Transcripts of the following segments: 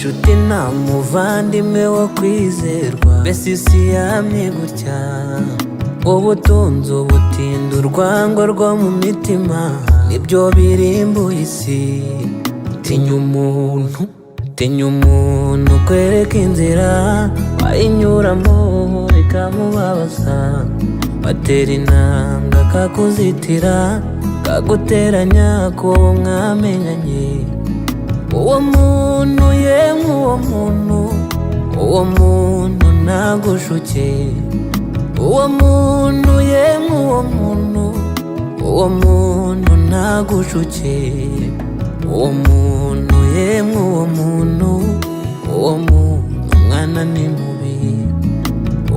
Nshuti, nta muvandimwe wo kwizerwa. Mbese isi yamye gutya? Ubutunzi, ubutinda, urwango rwo mu mitima, nibyo birimbuye isi. Tinya umuntu, tinya umuntu kwereka inzira wayinyuramo bikamubabaza. Batera intambwe akakuzitira, kaguteranya kuwo mwamenyanye. Uwo muntu, yemwe, uwo muntu, uwo muntu ntagushuke. Uwo muntu, yemwe, uwo muntu, uwo muntu ntagushuke. Uwo muntu, yemwe, uwo muntu, uwo muntu mwana ni mubi.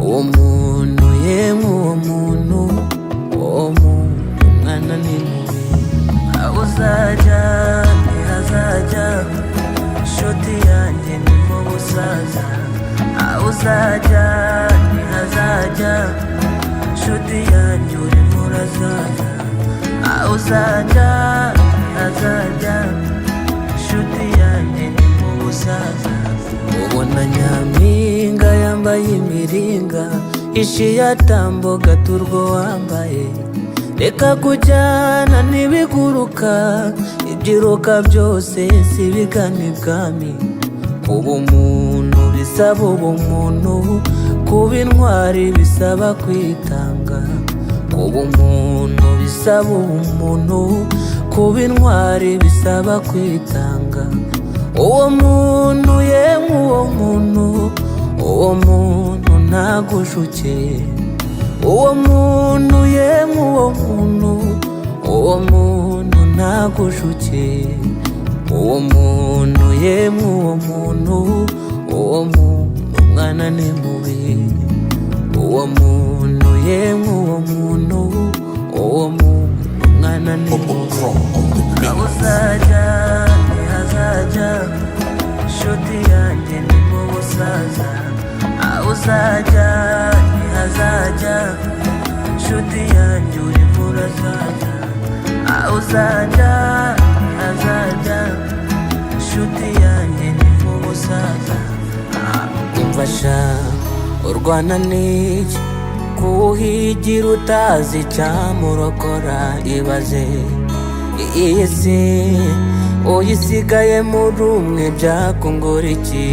Uwo muntu, yemwe, uwo muntu, uwo muntu mwana ni mubi. Aho uzajya ntihazajya, nshuti yanjye, ni mu busaza. Aho uzajya ntihazajya, nshuti yanjye, urimo urazaza. Aho uzajya ntihazajya, nshuti yanjye, ni mu busaza. Ubona nyampinga yambaye imiringa, ishiya tambo gaturwo wambaye. Reka kujyana n'ibiguruka, ibyiruka byose si bigana ibwami. Kuba umuntu bisaba ubumuntu, kuba intwari bisaba kwitanga. Kuba umuntu bisaba ubumuntu, kuba intwari bisaba kwitanga. Uwo muntu, yemwe, uwo muntu, uwo muntu ntagushuke. Uwo muntu, yemwe, uwo muntu, uwo muntu ntagushuke. Uwo muntu, yemwe, uwo muntu, uwo muntu mwana ni mubi. Uwo muntu, yemwe, uwo muntu, uwo muntu mwana ni Bobo mubi. Pro on the Aho mix. uzajya ntihazajya, nshuti yanjye, ni mu busaza. Aho uzajya ntihazajya, nshuti yanjye, urimo urazaza. Aho uzajya ntihazajya, nshuti yanjye, ni mu busaza. Umva sha, urwana n'iki kuwuhigira utazi icyamurokora? Ibaze iyi si uyisigaye muri umwe, byakungura iki?